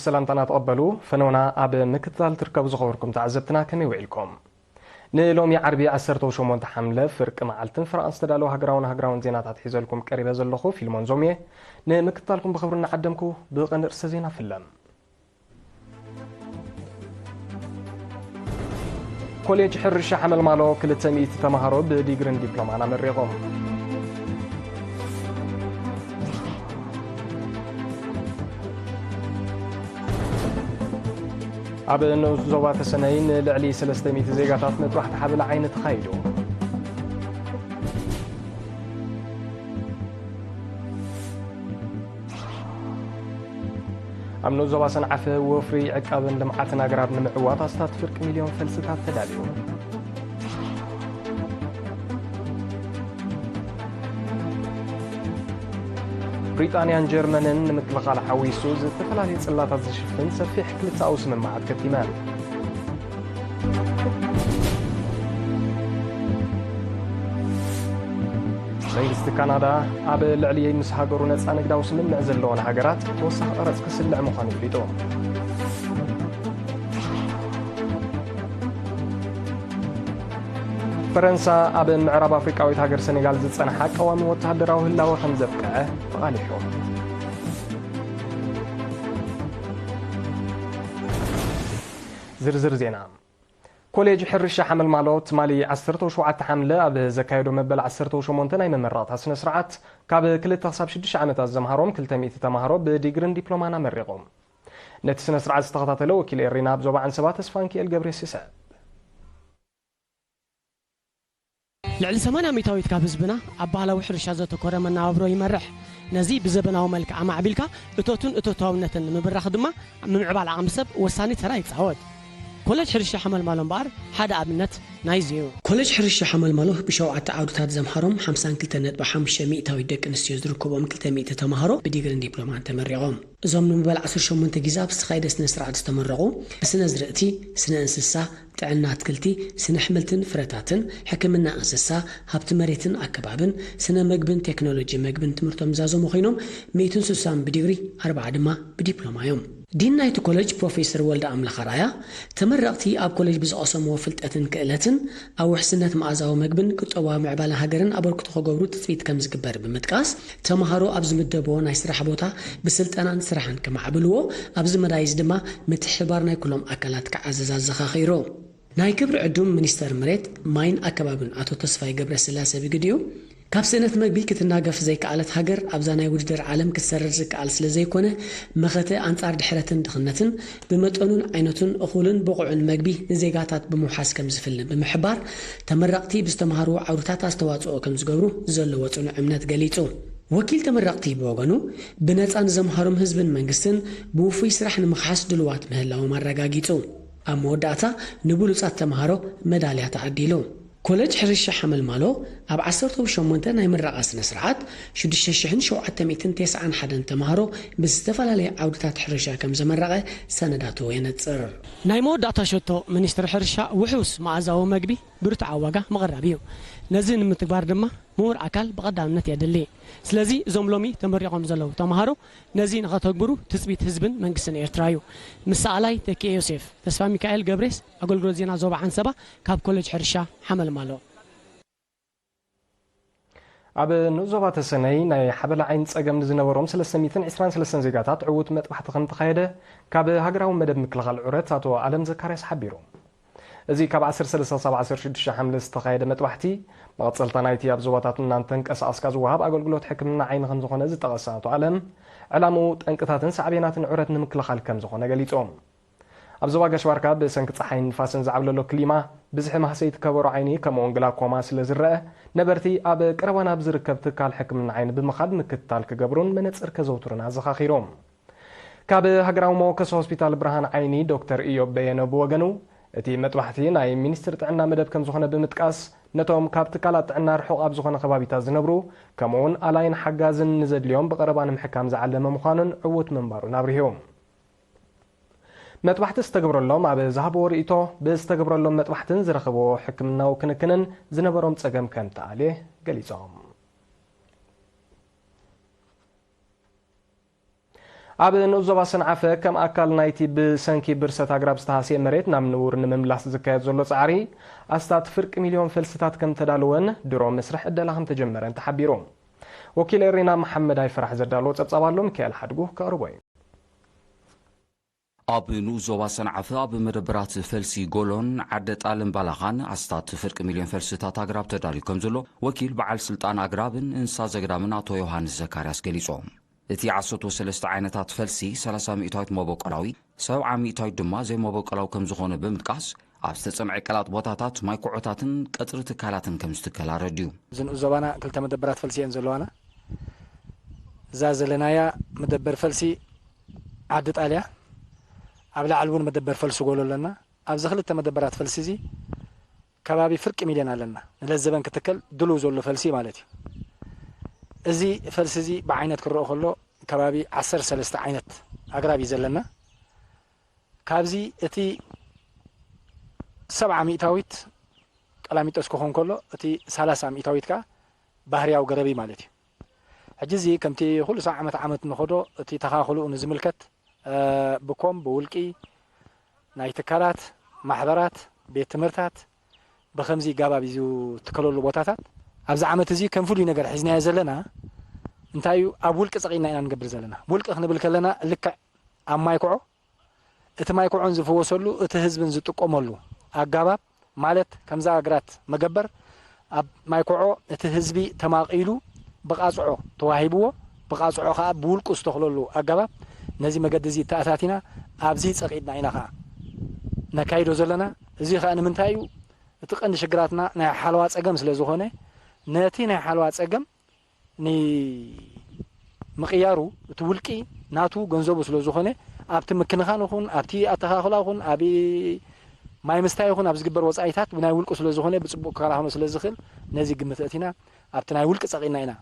ሰላምታና ተቐበሉ። ፈነውና ኣብ ምክትታል ትርከቡ ዝኸበርኩም ተዓዘብትና ከመይ ውዒልኩም? ንሎሚ ዓርቢ ዓሰርተ ሸሞንተ ሓምለ ፍርቂ መዓልትን ፍርቓን ዝተዳለወ ሃገራውን ሃገራውን ዜናታት ሒዘልኩም ቀሪበ ዘለኹ ፊልሞን ዞምየ። ንምክትታልኩም ብኽብሪ እናዓደምኩ ብቐንዲ ርእሰ ዜና ፍለም። ኮሌጅ ሕርሻ ሓመልማሎ ክልተ ሚእቲ ተምሃሮ ብዲግሪን ዲፕሎማን ኣመሪቖም። ኣብ ንኡስ ዞባ ተሰነይ ንልዕሊ ሰለስተ ሚእቲ ዜጋታት መጥባሕቲ ሓበላ ዓይኒ ተኻይዱ። ኣብ ንኡስ ዞባ ሰንዓፈ ወፍሪ ዕቃብን ልምዓትን ኣግራብ ንምዕዋት ኣስታት ፍርቂ ሚልዮን ፈልስታት ተዳልዩ። ብሪጣንያን ጀርመንን ንምክልኻል ሓዊሱ ዝተፈላለዩ ጽላታት ዝሽፍን ሰፊሕ ክልተኣዊ ስምምዓት ከቲመን። መንግስቲ ካናዳ ኣብ ልዕሊ ምስ ሃገሩ ነጻ ንግዳዊ ስምምዕ ዘለወን ሃገራት ተወሳኺ ቀረጽ ክስልዕ ምዃኑ ኣፍሊጡ። ፈረንሳ ኣብ ምዕራብ ኣፍሪቃዊት ሃገር ሰኔጋል ዝጸንሓ ቀዋሚ ወተሃደራዊ ህላወ ከም ዘብቅዐ ተቓሊሑ። ዝርዝር ዜና። ኮሌጅ ሕርሻ ሓመልማሎ ትማሊ ዓሰርተ ሸውዓተ ሓምለ ኣብ ዘካየዶ መበል ዓሰርተ ሸሞንተ ናይ መመረቕታ ስነ ስርዓት ካብ ክልተ ክሳብ ሽዱሽተ ዓመታት ዘምሃሮም ክልተ ሚእቲ ተምሃሮ ብዲግሪን ዲፕሎማን ኣመሪቖም። ነቲ ስነ ስርዓት ዝተኸታተለ ወኪል ኤሪና ኣብ ዞባ ዓንሰባ ተስፋንኪኤል ገብረየሱስ ይስዕብ። ልዕሊ ሰማንያ ሚእታዊት ካብ ህዝብና ኣብ ባህላዊ ሕርሻ ዘተኮረ መነባብሮ ይመርሕ። ነዚ ብዘበናዊ መልክዕ ኣማዕቢልካ እቶትን እቶታውነትን ንምብራኽ ድማ ምምዕባል ዓቕሚ ሰብ ወሳኒ ተራ ይጻወት። ኮሌጅ ሕርሻ ሓመልማሎ እምበኣር ሓደ ኣብነት ናይዚ እዩ። ኮሌጅ ሕርሻ ሓመልማሎ ብሸውዓተ ዓውድታት ዘምሃሮም ሓምሳን ክልተን ነጥቢ ሓሙሽተ ሚእታዊት ደቂ ኣንስትዮ ዝርከብኦም ክልተ ሚእቲ ተምሃሮ ብዲግሪን ዲፕሎማን ተመሪቖም። እዞም ንመበል ዓሰርተ ሸሞንተ ግዜ ኣብ ዝተኻየደ ስነ ስርዓት ዝተመረቑ ብስነ ዝርእቲ፣ ስነ እንስሳ፣ ጥዕና ኣትክልቲ፣ ስነ ኣሕምልትን ፍረታትን፣ ሕክምና እንስሳ፣ ሃብቲ መሬትን ኣከባብን፣ ስነ መግብን ቴክኖሎጂ መግብን ትምህርቶም ዝዛዘሙ ኮይኖም፣ ሚእትን ስሳን ብዲግሪ፣ ኣርብዓ ድማ ብዲፕሎማ እዮም። ዲን ናይቲ ኮሌጅ ፕሮፌሰር ወልደ ኣምላኽ ኣርኣያ፣ ተመረቕቲ ኣብ ኮሌጅ ብዝቐሰምዎ ፍልጠትን ክእለትን ኣብ ውሕስነት መኣዛዊ መግብን ቁጠባዊ ምዕባለ ሃገርን ኣበርክቶ ክገብሩ ትጽቢት ከም ዝግበር ብምጥቃስ፣ ተምሃሮ ኣብ ዝምደብዎ ናይ ስራሕ ቦታ ብስልጠናን ስራሕን ከማዕብልዎ፣ ኣብዚ መዳይ እዚ ድማ ምትሕብባር ናይ ኩሎም ኣካላት ክዓዘዝ ኣዘኻኺሩ። ናይ ክብሪ ዕዱም ሚኒስተር መሬት፣ ማይን ኣከባብን ኣቶ ተስፋይ ገብረስላሴ ብግዲኡ፣ ካብ ስእነት መግቢ ክትናገፍ ዘይከኣለት ሃገር ኣብዛ ናይ ውድድር ዓለም ክትሰርር ዝከኣል ስለ ዘይኮነ፣ መኸተ ኣንጻር ድሕረትን ድኽነትን ብመጠኑን ዓይነቱን እኹልን ብቑዕን መግቢ ንዜጋታት ብምውሓስ ከም ዝፍልን ብምሕባር፣ ተመረቕቲ ብዝተምሃርዎ ዓውድታት ኣስተዋጽኦ ከም ዝገብሩ ዘለዎ ጽኑዕ እምነት ገሊጹ። ወኪል ተመረቕቲ ብወገኑ፣ ብነጻ ንዘምሃሮም ህዝብን መንግስትን ብውፉይ ስራሕ ንምኽሓስ ድልዋት ምህላዎም ኣረጋጊጹ። ኣብ መወዳእታ ንብሉጻት ተምሃሮ መዳልያ ተዓዲሉ። ኮለጅ ሕርሻ ሓመልማሎ ኣብ ዓሰርተ ሸሞንተ ናይ ምረቓ ስነ ስርዓት ሽዱሽተ ሽሕን ሸውዓተ ሚእትን ተስዓን ሓደን ተምሃሮ ብዝተፈላለየ ዓውድታት ሕርሻ ከም ዘመረቐ ሰነዳቱ የነጽር። ናይ መወዳእታ ሸቶ ሚኒስትሪ ሕርሻ ውሑስ መኣዛዊ መግቢ ብርቱዓዊ ዋጋ ምቕራብ እዩ። ነዚ ንምትግባር ድማ ምሁር ኣካል ብቐዳምነት የድሊ። ስለዚ እዞም ሎሚ ተመሪቖም ዘለዉ ተምሃሮ ነዚ ንኸተግብሩ ትጽቢት ህዝብን መንግስትን ኤርትራ እዩ። ምስ ሰኣላይ ተኪኤ ዮሴፍ፣ ተስፋ ሚካኤል ገብሬስ፣ ኣገልግሎት ዜና ዞባ ዓንሰባ ካብ ኮሌጅ ሕርሻ ሓመልማሎ። ኣብ ንኡስ ዞባ ተሰነይ ናይ ሓበላ ዓይኒ ጸገም ንዝነበሮም ሰለስተ ሚእትን ዕስራን ሰለስተን ዜጋታት ዕዉት መጥባሕቲ ከም ተኻየደ ካብ ሃገራዊ መደብ ምክልኻል ዑረት ኣቶ ኣለም ዘካርያስ ሓቢሩ። እዚ ካብ ዓሰርተ ሰለስተ ክሳብ ዓሰርተ ሽዱሽተ ሓምለ ዝተኻየደ መጥባሕቲ፣ መቐጸልታ ናይቲ ኣብ ዞባታት እናተንቀሳቐስካ ዝወሃብ ኣገልግሎት ሕክምና ዓይኒ ከም ዝኾነ ዝጠቐሰ ኣቶ ኣለም፣ ዕላምኡ ጠንቅታትን ሳዕቤናትን ዑረት ንምክልኻል ከም ዝኾነ ገሊጹ። ኣብ ዞባ ጋሽ ባርካ ብሰንኪ ጸሓይን ንፋስን ዝዓብለሎ ክሊማ፣ ብዝሒ ማህሰይቲ ከበሮ ዓይኒ ከምኡውን ግላኮማ ስለ ዝረአ፣ ነበርቲ ኣብ ቀረባ ናብ ዝርከብ ትካል ሕክምና ዓይኒ ብምኻድ ምክትታል ክገብሩን መነጽር ከዘውትሩን ኣዘኻኺሩ። ካብ ሃገራዊ መወከሲ ሆስፒታል ብርሃን ዓይኒ ዶክተር ኢዮብ በየነ ብወገኑ፣ እቲ መጥባሕቲ ናይ ሚኒስትሪ ጥዕና መደብ ከም ዝኾነ ብምጥቃስ፣ ነቶም ካብ ትካላት ጥዕና ርሑቕ ኣብ ዝኾነ ከባቢታት ዝነብሩ፣ ከምኡውን ኣላይን ሓጋዝን ንዘድልዮም ብቐረባ ንምሕካም ዝዓለመ ምዃኑን ዕዉት ምንባሩን ኣብሪሁ። መጥባሕቲ ዝተገብረሎም ኣብ ዝሃብዎ ርእይቶ፣ ብዝተገብረሎም መጥባሕትን ዝረኸብዎ ሕክምናዊ ክንክንን ዝነበሮም ጸገም ከም ተኣልየ ገሊጾም። ኣብ ንኡስ ዞባ ሰንዓፈ ከም ኣካል ናይቲ ብሰንኪ ብርሰት ኣግራብ ዝተሃስየ መሬት ናብ ንቡር ንምምላስ ዝካየድ ዘሎ ጻዕሪ፣ ኣስታት ፍርቂ ሚልዮን ፈልስታት ከም ተዳለወን ድሮ መስርሕ ዕደላ ከም ተጀመረን ተሓቢሩ። ወኪል ኤሪና መሓመድ ኣይፈራሕ ዘዳለዎ ጸብጻብ ኣሎ፣ ሚካኤል ሓድጉ ከቕርቦ እዩ። ኣብ ንኡስ ዞባ ሰንዓፈ ኣብ መደበራት ፈልሲ ጎሎን ዓደ ጣልን ባላኻን ኣስታት ፍርቂ ሚልዮን ፈልስታት ኣግራብ ተዳልዩ ከም ዘሎ ወኪል በዓል ስልጣን ኣግራብን እንስሳ ዘገዳምን ኣቶ ዮሃንስ ዘካርያስ ገሊጾም። እቲ ዓሰርተ ሰለስተ ዓይነታት ፈልሲ ሰላሳ ሚእታዊት መበቆላዊ፣ ሰብዓ ሚእታዊት ድማ ዘይመበቆላዊ ከም ዝኾነ ብምጥቃስ፣ ኣብ ዝተጸምዐ ቀላጥ ቦታታት ማይ ኩዖታትን ቀጽሪ ትካላትን ከም ዝትከል ኣረድዩ። እዚ ንኡስ ዞባና ክልተ መደበራት ፈልሲ እየን ዘለዋና። እዛ ዘለናያ መደበር ፈልሲ ዓዲ ጣልያ፣ ኣብ ላዕሊ እውን መደበር ፈልሲ ጎሎ ኣለና። ኣብዚ ክልተ መደበራት ፈልሲ እዚ ከባቢ ፍርቂ ሚልዮን ኣለና። ንለዘበን ክትከል ድሉው ዘሎ ፈልሲ ማለት እዩ። እዚ ፈልሲ እዚ ብዓይነት ክረኦ ከሎ ከባቢ ዓሰርተ ሰለስተ ዓይነት ኣግራብ እዩ ዘለና። ካብዚ እቲ ሰብዓ ሚእታዊት ቀላሚጦስ ክኾን ከሎ፣ እቲ ሰላሳ ሚእታዊት ከኣ ባህርያዊ ገረብ እዩ ማለት እዩ። ሕጂ እዚ ከምቲ ኩሉ ሳዕ ዓመት ዓመት ንኸዶ እቲ ተኻኽልኡ ንዝምልከት፣ እ፣ ብኮም ብውልቂ ናይ ትካላት፣ ማሕበራት፣ ቤት ትምህርታት ብኸምዚ ጋባብ እዩ ዝትከለሉ ቦታታት። ኣብዚ ዓመት እዚ ከም ፍሉይ ነገር ሒዝናዮ ዘለና እንታይ እዩ? ኣብ ውልቂ ጸቒጥና ኢና ንገብር ዘለና። ውልቂ ክንብል ከለና ልክዕ ኣብ ማይ ኩዖ እቲ ማይ ኩዖን ዝፍወሰሉ እቲ ህዝብን ዝጥቀመሉ ኣጋባብ ማለት ከምዛ እግራት መገበር ኣብ ማይ ኩዖ እቲ ህዝቢ ተማቒሉ ብቓጽዖ ተዋሂብዎ፣ ብቓጽዖ ከኣ ብውልቁ ዝተኽለሉ ኣጋባብ ነዚ መገዲ እዚ ተኣታቲና ኣብዚ ጸቒጥና ኢና ከኣ ነካይዶ ዘለና። እዚ ከኣ ንምንታይ እዩ? እቲ ቀንዲ ሽግራትና ናይ ሓለዋ ጸገም ስለ ዝኾነ ነቲ ናይ ሓለዋ ጸገም ንምቕያሩ እቲ ውልቂ ናቱ ገንዘቡ ስለ ዝኾነ ኣብቲ ምክንኻን ይኹን ኣብቲ ኣተኻኽላ ይኹን ኣብ ማይ ምስታይ ይኹን ኣብ ዝግበር ወጻኢታት ብናይ ውልቁ ስለ ዝኾነ ብጽቡቕ ክከናኸኖ ስለ ዝኽእል ነዚ ግምት ኣእቲና ኣብቲ ናይ ውልቂ ጸቒጥና ኢና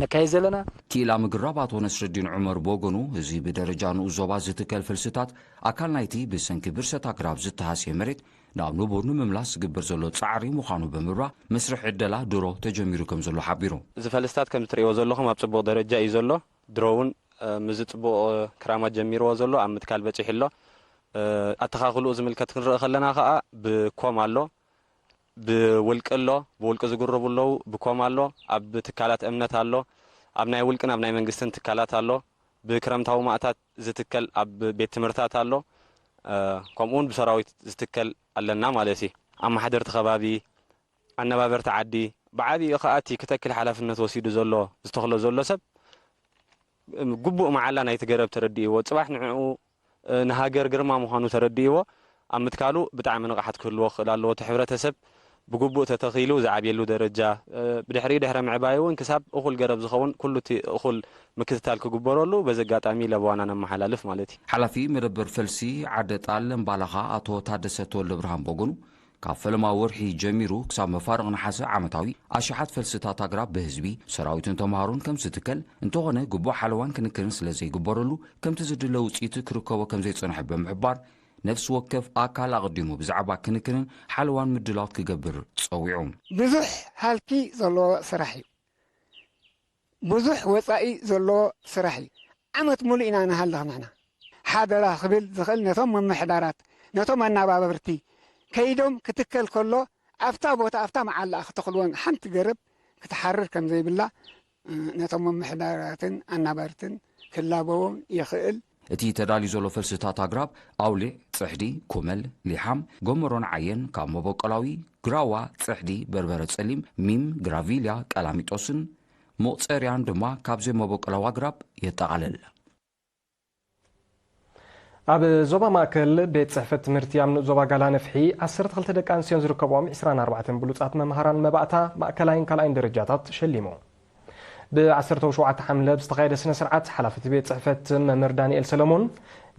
ነካይድ ዘለና። ክኢላ ምግራብ ኣቶ ነስረዲን ዑመር ብወገኑ፣ እዚ ብደረጃ ንኡስ ዞባ ዝትከል ፈልስታት ኣካል ናይቲ ብሰንኪ ብርሰት ኣግራብ ዝተሃስየ መሬት ናብ ንቡር ንምምላስ ዝግበር ዘሎ ጻዕሪ ምዃኑ ብምብራህ፣ መስርሕ ዕደላ ድሮ ተጀሚሩ ከም ዘሎ ሓቢሩ። እዚ ፈልስታት ከም እትርእይዎ ዘለኹም ኣብ ጽቡቕ ደረጃ እዩ ዘሎ። ድሮ እውን፣ እ፣ ምስዚ ጽቡቕ፣ እ፣ ክራማት ጀሚርዎ ዘሎ ኣብ ምትካል በጺሑ ኣሎ። እ፣ ኣተኻኽልኡ ዝምልከት ክንርኢ ከለና ከኣ ብኮም ኣሎ፣ ብውልቂ ኣሎ፣ ብውልቂ ዝግረቡ ኣለዉ፣ ብኮም ኣሎ፣ ኣብ ትካላት እምነት ኣሎ፣ ኣብ ናይ ውልቅን ኣብ ናይ መንግስትን ትካላት ኣሎ፣ ብክረምታዊ ማእታት ዝትከል ኣብ ቤት ትምህርታት ኣሎ፣ እ፣ ከምኡ እውን ብሰራዊት ዝትከል ኣለና ማለት እዩ። ኣመሓደርቲ ከባቢ፣ ኣነባበርቲ ዓዲ፣ ብዓቢኡ ከኣ እቲ ክተክል ሓላፍነት ወሲዱ ዘሎ፣ ዝተኽሎ ዘሎ ሰብ፣ እም፣ ግቡእ መዓላ ናይቲ ገረብ ተረዲእዎ፣ ጽባሕ ንዕኡ፣ እ፣ ንሃገር ግርማ ምዃኑ ተረዲእዎ፣ ኣብ ምትካሉ ብጣዕሚ ንቕሓት ክህልዎ ክኽእል ኣለዎ። እቲ ሕብረተሰብ ብግቡእ ተተኺሉ ዝዓብየሉ ደረጃ፣ እ፣ ብድሕሪ ድሕሪ ምዕባይ እውን ክሳብ እኹል ገረብ ዝኸውን ኩሉ እቲ እኹል ምክትታል ክግበረሉ በዚ ኣጋጣሚ ለበዋና ነመሓላልፍ ማለት እዩ። ሓላፊ መደበር ፈልሲ ዓደ ጣል እምባላኻ ኣቶ ታደሰ ተወልደ ብርሃን ብወገኑ፣ ካብ ፈለማ ወርሒ ጀሚሩ ክሳብ መፋርቕ ነሓሰ ዓመታዊ ኣሽሓት ፈልስታት ኣግራብ ብህዝቢ፣ ሰራዊትን ተምሃሮን ከም ዝትከል፣ እንተኾነ ግቡእ ሓለዋን ክንክንን ስለ ዘይግበረሉ ከምቲ ዝድለ ውጽኢት ክርከቦ ከም ዘይጸንሐ ብምሕባር፣ ነፍሲ ወከፍ ኣካል ኣቐዲሙ ብዛዕባ ክንክንን ሓለዋን ምድላዋት ክገብር ጸዊዑ። ብዙሕ ሃልኪ ዘለዎ ስራሕ እዩ። ብዙሕ ወጻኢ ዘለዎ ስራሕ እዩ። ዓመት ሙሉእ ኢና ንሃልኽ ንሕና። ሓደራ ክብል ዝኽእል ነቶም ምምሕዳራት፣ ነቶም ኣናባበርቲ ከይዶም ክትከል ከሎ ኣብታ ቦታ ኣብታ መዓላ ክተኽልወን ሓንቲ ገረብ ክትሓርር ከም ዘይብላ፣ እ፣ ነቶም ምምሕዳራትን ኣናበርትን ክላበዎም ይኽእል። እቲ ተዳልዩ ዘሎ ፈልስታት ኣግራብ ኣውሊዕ፣ ጽሕዲ፣ ኩመል፣ ሊሓም፣ ጎመሮን ዓየን ካብ መበቆላዊ ግራዋ፣ ጽሕዲ፣ በርበረ ጸሊም፣ ሚም፣ ግራቪልያ፣ ቀላሚጦስን ሞቕጸርያን ድማ ካብ ዘይመበቆላዊ ኣግራብ የጠቓልል። ኣብ ዞባ ማእከል ቤት ጽሕፈት ትምህርቲ ኣብ ንኡስ ዞባ ጋላ ነፍሒ ዓሰርተ ክልተ ደቂ ኣንስትዮን ዝርከብኦም ዕስራን ኣርባዕተን ብሉጻት መምሃራን መባእታ ማእከላይን ካልኣይን ደረጃታት ሸሊሙ። ብ ዓሰርተ ሸውዓተ ሓምለ ብዝተኻየደ ስነ ስርዓት ሓላፊ እቲ ቤት ጽሕፈት መምህር ዳንኤል ሰለሙን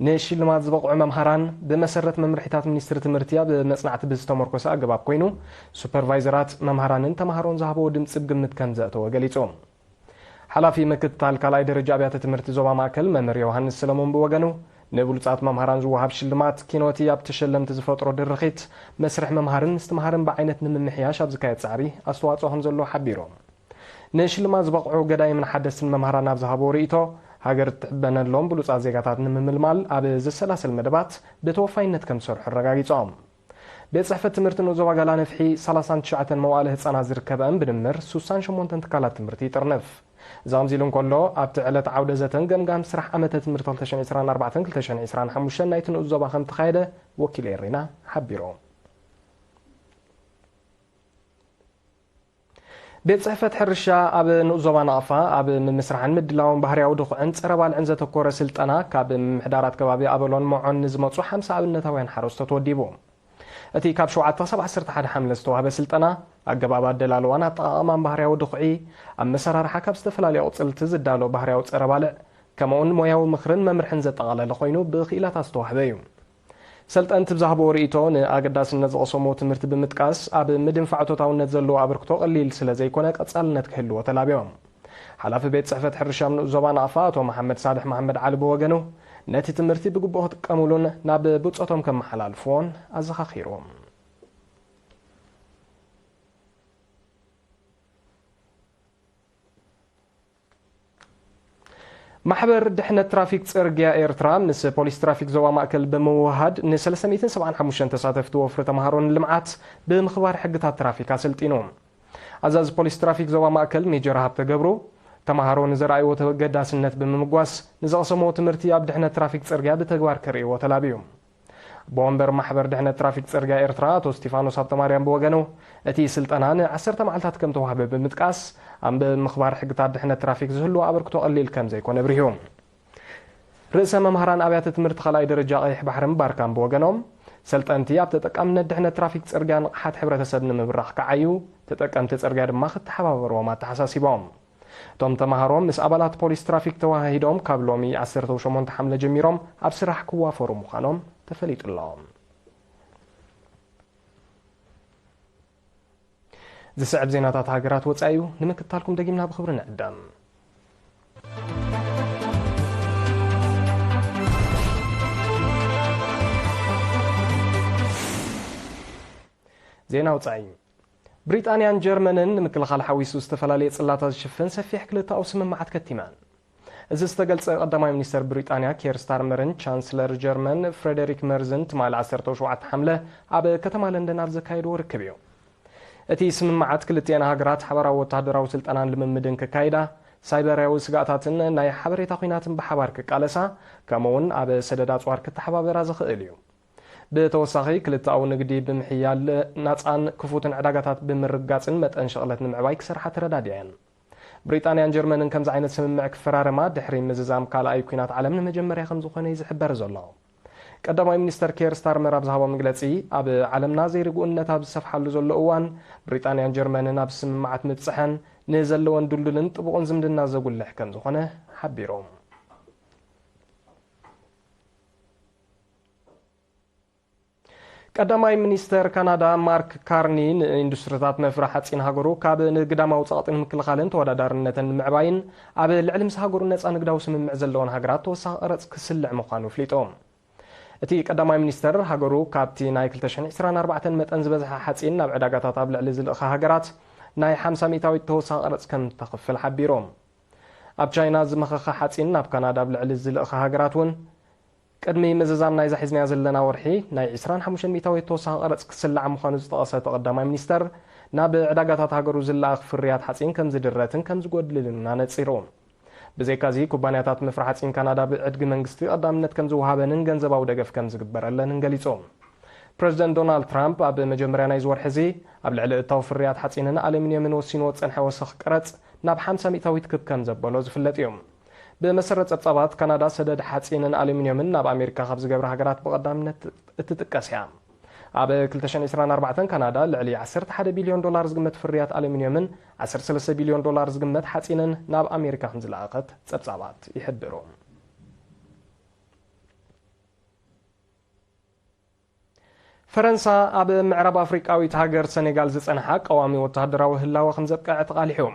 ንሽልማት ዝበቕዑ መምሃራን ብመሰረት መምርሒታት ሚኒስትሪ ትምህርቲ ኣብ መጽናዕቲ ብዝተመርኮሰ ኣገባብ ኮይኑ ሱፐርቫይዘራት መምሃራንን ተምሃሮን ዝሃበዎ ድምጺ ብግምት ከም ዘእተወ ገሊጹ። ሓላፊ ምክትታል ካልኣይ ደረጃ ኣብያተ ትምህርቲ ዞባ ማእከል መምህር ዮሃንስ ሰለሙን ብወገኑ፣ ንብሉጻት መምሃራን ዝወሃብ ሽልማት ኪኖቲ ኣብ ተሸለምቲ ዝፈጥሮ ድርኺት መስርሕ ምምሃርን ምስትምሃርን ብዓይነት ንምምሕያሽ ኣብ ዝካየድ ጻዕሪ ኣስተዋጽኦ ከም ዘለዎ ሓቢሩ። ንሽልማት ዝበቕዑ ገዳይምን ሓደስትን መምሃራን ኣብ ዝሃብዎ ርእይቶ፣ ሃገር እትሕበነሎም ብሉጻት ዜጋታት ንምምልማል ኣብ ዘሰላስል መደባት ብተወፋይነት ከም ዝሰርሑ ኣረጋጊጾም። ቤት ጽሕፈት ትምህርቲ ንኡስ ዞባ ጋላ ነፍሒ ሰላሳን ትሽዓተን መዋእለ ህጻናት ዝርከበን ብድምር ሱሳን ሸሞንተን ትካላት ትምህርቲ ይጥርንፍ። እዚ ከምዚ ኢሉ እንከሎ፣ ኣብቲ ዕለት ዓውደ ዘተን ገምጋም ስራሕ ዓመተ ትምህርቲ ክልተ ሽሕን ዕስራን ኣርባዕተን ክልተ ሽሕን ዕስራን ሓሙሽተን ናይቲ ንኡስ ዞባ ከም ተኻየደ ወኪል ኤሪና ሓቢሩ። ቤት ጽሕፈት ሕርሻ ኣብ ንኡስ ዞባ ናቕፋ ኣብ ምምስራሕን ምድላውን ባህርያዊ ድኹዕን ጸረ ባልዕን ዘተኮረ ስልጠና ካብ ምምሕዳራት ከባቢ ኣበሎን መዖን ንዝመጹ ሓምሳ ኣብነታውያን ሓረስቶት ወዲቡ። እቲ ካብ ሸውዓተ ክሳብ ዓሰርተ ሓደ ሓምለ ዝተዋህበ ስልጠና፣ ኣገባብ ኣደላልዋን ኣጠቓቕማን ባህርያዊ ድኹዒ፣ ኣመሰራርሓ ካብ ዝተፈላለዩ ኣቑጽልቲ ዝዳሎ ባህርያዊ ጸረ ባልዕ፣ ከምኡውን ሞያዊ ምኽርን መምርሕን ዘጠቓለለ ኮይኑ ብክኢላታት ዝተዋህበ እዩ። ሰልጠንቲ ብዝሃብዎ ርእይቶ፣ ንኣገዳስነት ዝቐሰምዎ ትምህርቲ ብምጥቃስ፣ ኣብ ምድንፋዕ እቶታውነት ዘለዎ ኣበርክቶ ቀሊል ስለ ዘይኮነ ቀጻልነት ክህልዎ ተላብዮም። ሓላፊ ቤት ጽሕፈት ሕርሻ ንኡስ ዞባ ናቕፋ ኣቶ መሓመድ ሳልሕ መሓመድ ዓሊ ብወገኑ፣ ነቲ ትምህርቲ ብግቡእ ክጥቀሙሉን ናብ ብጾቶም ከመሓላልፍዎን ኣዘኻኺሩ። ማሕበር ድሕነት ትራፊክ ጽርግያ ኤርትራ ምስ ፖሊስ ትራፊክ ዞባ ማእከል ብምውሃድ ን ሰለስተ ሚእትን ሰብዓን ሓሙሽተን ተሳተፍቲ ወፍሪ ተምሃሮ ንልምዓት ብምኽባር ሕግታት ትራፊክ ኣሰልጢኑ። ኣዛዚ ፖሊስ ትራፊክ ዞባ ማእከል ሜጀር ሃብተ ገብሩ፣ ተምሃሮ ንዘርኣይዎ ተገዳስነት ብምምጓስ፣ ንዘቕሰምዎ ትምህርቲ ኣብ ድሕነት ትራፊክ ጽርግያ ብተግባር ከርእይዎ ተላብዩ። ኣቦ ወንበር ማሕበር ድሕነት ትራፊክ ጽርግያ ኤርትራ ኣቶ እስቲፋኖስ ሃብተማርያም ብወገኑ፣ እቲ ስልጠና ንዓሰርተ መዓልታት ከም ተዋህበ ብምጥቃስ፣ ኣብ ምኽባር ሕግታት ድሕነት ትራፊክ ዝህልዎ ኣበርክቶ ቀሊል ከም ዘይኮነ ኣብሪሁ። ርእሰ መምህራን ኣብያተ ትምህርቲ ካልኣይ ደረጃ ቀይሕ ባሕርን ባርካን ብወገኖም፣ ሰልጠንቲ ኣብ ተጠቃምነት ድሕነት ትራፊክ ጽርግያ ንቕሓት ሕብረተሰብ ንምብራኽ ክዓዩ፣ ተጠቀምቲ ጽርግያ ድማ ክተሓባበርዎም ኣተሓሳሲቦም። እቶም ተምሃሮ ምስ ኣባላት ፖሊስ ትራፊክ ተዋሃሂዶም ካብ ሎሚ ዓሰርተ ሸሞንተ ሓምለ ጀሚሮም ኣብ ስራሕ ክዋፈሩ ምዃኖም ተፈሊጡ ኣሎ። ዝስዕብ ዜናታት ሃገራት ወጻኢ እዩ። ንምክትታልኩም ደጊምና ብኽብሪ ንዕደም። ዜና ወጻኢ። ብሪጣንያን ጀርመንን ንምክልኻል ሓዊሱ ዝተፈላለየ ጽላታት ዝሽፍን ሰፊሕ ክልተኣዊ ስምምዓት ከቲመን። እዚ ዝተገልጸ ቀዳማይ ሚኒስተር ብሪጣንያ ኬር ስታርመርን ቻንስለር ጀርመን ፍሬደሪክ መርዝን ትማሊ ዓሰርተ ሸውዓተ ሓምለ ኣብ ከተማ ለንደን ኣብ ዘካየድዎ ርክብ እዩ። እቲ ስምምዓት ክልቲኤን ሃገራት ሓበራዊ ወተሃደራዊ ስልጠናን ልምምድን ክካይዳ፣ ሳይበራዊ ስግኣታትን ናይ ሓበሬታ ኲናትን ብሓባር ክቃለሳ፣ ከምኡውን ኣብ ሰደድ ኣጽዋር ክተሓባበራ ዝኽእል እዩ። ብተወሳኺ፣ ክልተኣዊ ንግዲ ብምሕያል፣ ናጻን ክፉትን ዕዳጋታት ብምርግጋጽን መጠን ሸቕለት ንምዕባይ ክሰርሓ ተረዳዲኣን። ብሪጣንያን ጀርመንን ከምዚ ዓይነት ስምምዕ ክፈራረማ ድሕሪ ምዝዛም ካልኣይ ኲናት ዓለም ንመጀመርያ ከም ዝኾነ እዩ ዝሕበር ዘሎ። ቀዳማይ ሚኒስተር ኬር ስታርመር ኣብ ዝሃቦ መግለጺ፣ ኣብ ዓለምና ዘይርግኡነት ኣብ ዝሰፍሓሉ ዘሎ እዋን፣ ብሪጣንያን ጀርመንን ኣብ ስምምዓት ምብጽሐን ንዘለወን ድልዱልን ጥቡቕን ዝምድና ዘጉልሕ ከም ዝኾነ ሓቢሩ። ቀዳማይ ሚኒስተር ካናዳ ማርክ ካርኒ ንኢንዱስትሪታት መፍረ ሓጺን ሃገሩ ካብ ንግዳማዊ ጸቕጢ ንምክልኻልን ተወዳዳርነትን ንምዕባይን ኣብ ልዕሊ ምስ ሃገሩ ነጻ ንግዳዊ ስምምዕ ዘለወን ሃገራት ተወሳኺ ቀረጽ ክስልዕ ምዃኑ ኣፍሊጡ። እቲ ቀዳማይ ሚኒስተር ሃገሩ ካብቲ ናይ ክልተ ሽሕን ዕስራን ኣርባዕተን መጠን ዝበዝሐ ሓጺን ናብ ዕዳጋታት ኣብ ልዕሊ ዝልእኻ ሃገራት ናይ ሓምሳ ሚእታዊት ተወሳኺ ቀረጽ ከም ተኽፍል ሓቢሩ። ኣብ ቻይና ዝመኸኸ ሓጺን ናብ ካናዳ ኣብ ልዕሊ ዝልእኻ ሃገራት እውን ቅድሚ ምዝዛም ናይዛ ሒዝናያ ዘለና ወርሒ ናይ ዕስራን ሓሙሽተን ሚእታዊት ተወሳኺ ቀረጽ ክስላዕ ምዃኑ ዝጠቐሰ እቲ ቀዳማይ ሚኒስተር፣ ናብ ዕዳጋታት ሃገሩ ዝለኣኽ ፍርያት ሓጺን ከም ዝድረትን ከም ዝጎድልን ኣነጺሩ። ብዘይካዚ፣ ኩባንያታት ምፍሪ ሓጺን ካናዳ ብዕድጊ መንግስቲ ቀዳምነት ከም ዝወሃበንን ገንዘባዊ ደገፍ ከም ዝግበረለንን ገሊጹ። ፕረዚደንት ዶናልድ ትራምፕ ኣብ መጀመርያ ናይዚ ወርሒ እዚ ኣብ ልዕሊ እታው ፍርያት ሓጺንን ኣሉሚንየምን ወሲንዎ ዝጸንሐ ወሰኽ ቀረጽ ናብ ሓምሳ ሚእታዊት ክብ ከም ዘበሎ ዝፍለጥ እዩ። ብመሰረት ጸብጻባት፣ ካናዳ ሰደድ ሓጺንን ኣሉሚንየምን ናብ ኣሜሪካ ካብ ዝገብራ ሃገራት ብቐዳምነት እትጥቀስ እያ። ኣብ ክልተ ሽሕን ዕስራን ኣርባዕተን ካናዳ ልዕሊ ዓሰርተ ሓደ ቢልዮን ዶላር ዝግመት ፍርያት ኣሉሚንየምን ዓሰርተ ሰለስተ ቢልዮን ዶላር ዝግመት ሓጺንን ናብ ኣሜሪካ ከም ዝለኣኸት ጸብጻባት ይሕብሩ። ፈረንሳ ኣብ ምዕራብ ኣፍሪቃዊት ሃገር ሰኔጋል ዝጸንሓ ቀዋሚ ወተሃደራዊ ህላወ ከም ዘጥቅዐ ተቓሊሑ።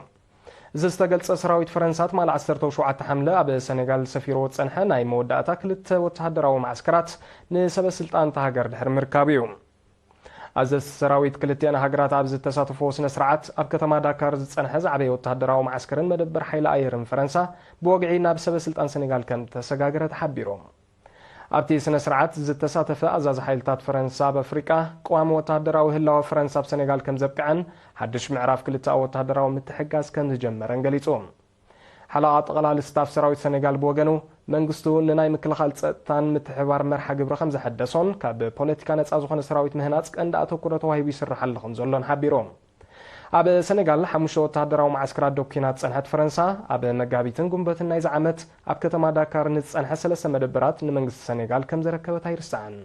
እዚ ዝተገልጸ፣ ሰራዊት ፈረንሳ ትማሊ ዓሰርተ ሸውዓተ ሓምለ ኣብ ሰኔጋል ሰፊርዎ ዝጸንሐ ናይ መወዳእታ ክልተ ወተሃደራዊ መዓስከራት ንሰበ ስልጣን እታ ሃገር ድሕሪ ምርካብ እዩ። ኣዘዝቲ ሰራዊት ክልቲኣን ሃገራት ኣብ ዝተሳተፍዎ ስነ ስርዓት፣ ኣብ ከተማ ዳካር ዝጸንሐ ዝዓበየ ወተሃደራዊ መዓስከርን መደበር ሓይሊ ኣየርን ፈረንሳ ብወግዒ ናብ ሰበ ስልጣን ሰኔጋል ከም ተሰጋገረ ተሓቢሩ። ኣብቲ ስነ ስርዓት ዝተሳተፈ ኣዛዚ ሓይልታት ፈረንሳ ኣብ ኣፍሪቃ፣ ቅዋም ወተሃደራዊ ህላወ ፈረንሳ ኣብ ሰኔጋል ከም ዘብቅዐን ሓድሽ ምዕራፍ ክልተኣዊ ወተሃደራዊ ምትሕግጋዝ ከም ዝጀመረን ገሊጹ። ሓለቓ ጠቕላሊ ስታፍ ሰራዊት ሰኔጋል ብወገኑ፣ መንግስቱ ንናይ ምክልኻል ጸጥታን ምትሕብባር መርሓ ግብሪ ከም ዘሐደሶን ካብ ፖለቲካ ነጻ ዝኾነ ሰራዊት ምህናጽ ቀንዲ ኣተኩሮ ተዋሂቡ ይስርሓሉ ከም ዘሎን ሓቢሩ። ኣብ ሰኔጋል ሓሙሽተ ወተሃደራዊ መዓስከራት ዶብ ኲናት ዝጸንሐት ፈረንሳ፣ ኣብ መጋቢትን ጉንበትን ናይዚ ዓመት ኣብ ከተማ ዳካር ንዝጸንሐ ሰለስተ መደበራት ንመንግስቲ ሰኔጋል ከም ዘረከበት ኣይርሳዕን።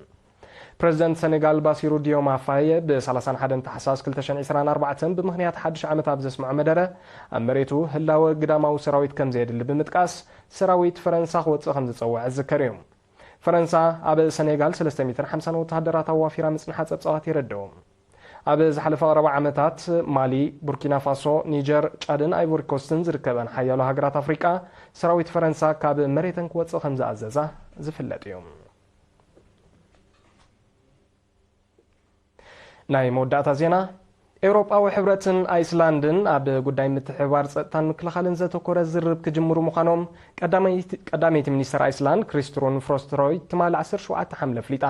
ፕረዚደንት ሰኔጋል ባሲሩ ዲዮማ ፋየ ብ ሰላሳን ሓደን ታሕሳስ ክልተ ሽሕን ዕስራን ኣርባዕተን ብምኽንያት ሓድሽ ዓመት ኣብ ዘስምዖ መደረ፣ ኣብ መሬቱ ህላወ ግዳማዊ ሰራዊት ከም ዘየድሊ ብምጥቃስ፣ ሰራዊት ፈረንሳ ክወጽእ ከም ዝጸውዐ ዝዝከር እዩ። ፈረንሳ ኣብ ሰኔጋል ሰለስተ ሚእትን ሓምሳን ወተሃደራት ኣዋፊራ ምጽንሓ ጸብጻባት የረድኡ። ኣብ ዝሓለፈ ቀረባ ዓመታት፣ ማሊ፣ ቡርኪና ፋሶ፣ ኒጀር፣ ጫድን ኣይቮሪ ኮስትን ዝርከበን ሓያሎ ሃገራት ኣፍሪቃ፣ ሰራዊት ፈረንሳ ካብ መሬተን ክወጽእ ከም ዝኣዘዛ ዝፍለጥ እዩ። ናይ መወዳእታ ዜና፣ ኤውሮጳዊ ሕብረትን ኣይስላንድን ኣብ ጉዳይ ምትሕብባር ጸጥታን ምክልኻልን ዘተኮረ ዝርርብ ክጅምሩ ምዃኖም ቀዳመይቲ፣ ቀዳመይቲ ሚኒስተር ኣይስላንድ ክሪስትሩን ፍሮስትሮይ ትማሊ ዓሰርተ ሸውዓተ ሓምለ ኣፍሊጣ።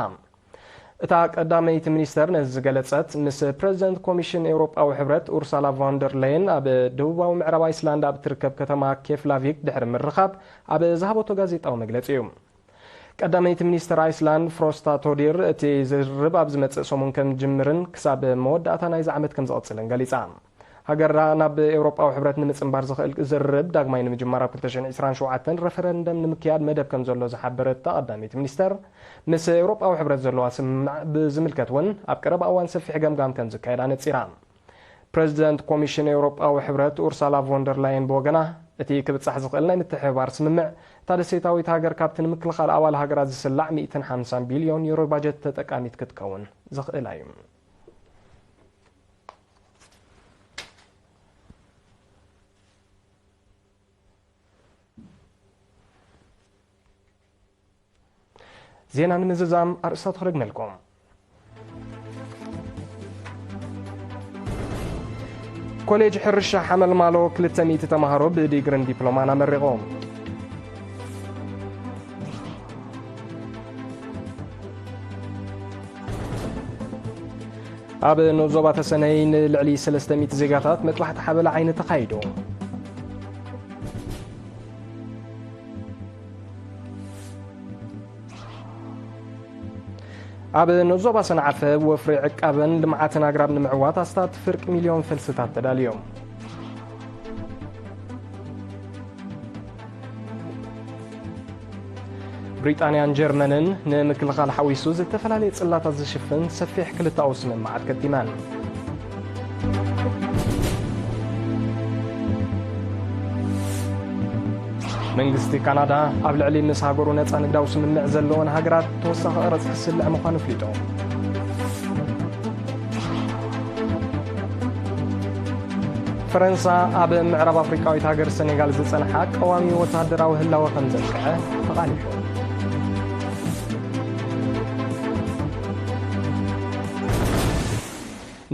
እታ ቀዳመይቲ ሚኒስተር ነዚ ዝገለጸት፣ ምስ ፕረዚደንት ኮሚሽን ኤውሮጳዊ ሕብረት ኡርሳላ ቮን ደር ለየን ኣብ ደቡባዊ ምዕራብ ኣይስላንድ ኣብ እትርከብ ከተማ ኬፍላቪክ ድሕሪ ምርኻብ ኣብ ዝሃበቶ ጋዜጣዊ መግለጺ እዩ። ቀዳመይቲ ሚኒስተር ኣይስላንድ ፍሮስታቶዲር፣ እቲ ዝርርብ ኣብ ዝመጽእ ሰሙን ከም ዝጅምርን ክሳብ መወዳእታ ናይዚ ዓመት ከም ዝቕጽልን ገሊጻ። ሃገራ ናብ ኤውሮጳዊ ሕብረት ንምጽንባር ዝኽእል ዝርርብ ዳግማይ ንምጅማር ኣብ ክልተ ሽሕን ዕስራን ሸውዓተን ረፈረንደም ንምክያድ መደብ ከም ዘሎ ዝሓበረት እታ ቀዳመይቲ ሚኒስተር፣ ምስ ኤውሮጳዊ ሕብረት ዘለዋ ስምምዕ ብዝምልከት እውን ኣብ ቀረባ እዋን ሰፊሕ ገምጋም ከም ዝካየድ ኣነጺራ። ፕረዚደንት ኮሚሽን ኤውሮጳዊ ሕብረት ኡርሳላ ቮን ደር ላየን ብወገና፣ እቲ ክብጻሕ ዝኽእል ናይ ምትሕብባር ስምምዕ፣ እታ ደሴታዊት ሃገር ካብቲ ንምክልኻል ኣባል ሃገራት ዝስላዕ ሚእትን ሓምሳን ቢልዮን ዩሮ ባጀት ተጠቃሚት ክትከውን ዘኽእላ እዩ። ዜና ንምዝዛም ኣርእስታት ክደግመልኩም። ኮሌጅ ሕርሻ ሓመልማሎ ክልተ ሚእቲ ተምሃሮ ብዲግርን ዲፕሎማን ኣመሪቖም። ኣብ ኖብ ዞባ ተሰነይ ንልዕሊ ሰለስተ ሚእቲ ዜጋታት መጥባሕቲ ሓበላ ዓይኒ ተኻይዱ። ኣብ ኖብ ዞባ ሰንዓፈ ወፍሪ ዕቃበን ልምዓትን ኣግራብ ንምዕዋት ኣስታት ፍርቂ ሚልዮን ፈልስታት ተዳልዮም። ብሪጣንያን ጀርመንን ንምክልኻል ሓዊሱ ዝተፈላለየ ጽላታት ዝሽፍን ሰፊሕ ክልተኣዊ ስምምዓት ከቲመን። መንግስቲ ካናዳ ኣብ ልዕሊ ምስ ሃገሩ ነጻ ንግዳዊ ስምምዕ ዘለወን ሃገራት ተወሳኺ ቀረጽ ክስልዕ ምዃኑ ኣፍሊጡ። ፈረንሳ ኣብ ምዕራብ ኣፍሪቃዊት ሃገር ሰኔጋል ዝጸንሓ ቀዋሚ ወተሃደራዊ ህላወ ከም ዘብቅዐ ተቓሊሑ።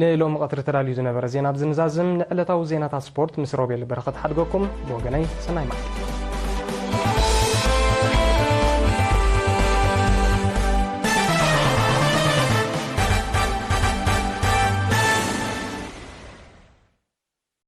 ንሎሚ ቀትሪ ተዳልዩ ዝነበረ ዜና ኣብዚ ንዛዝም። ንዕለታዊ ዜናታት ስፖርት ምስ ሮቤል በረኸት ሓድገኩም። ብወገነይ ሰናይ መዓልቲ።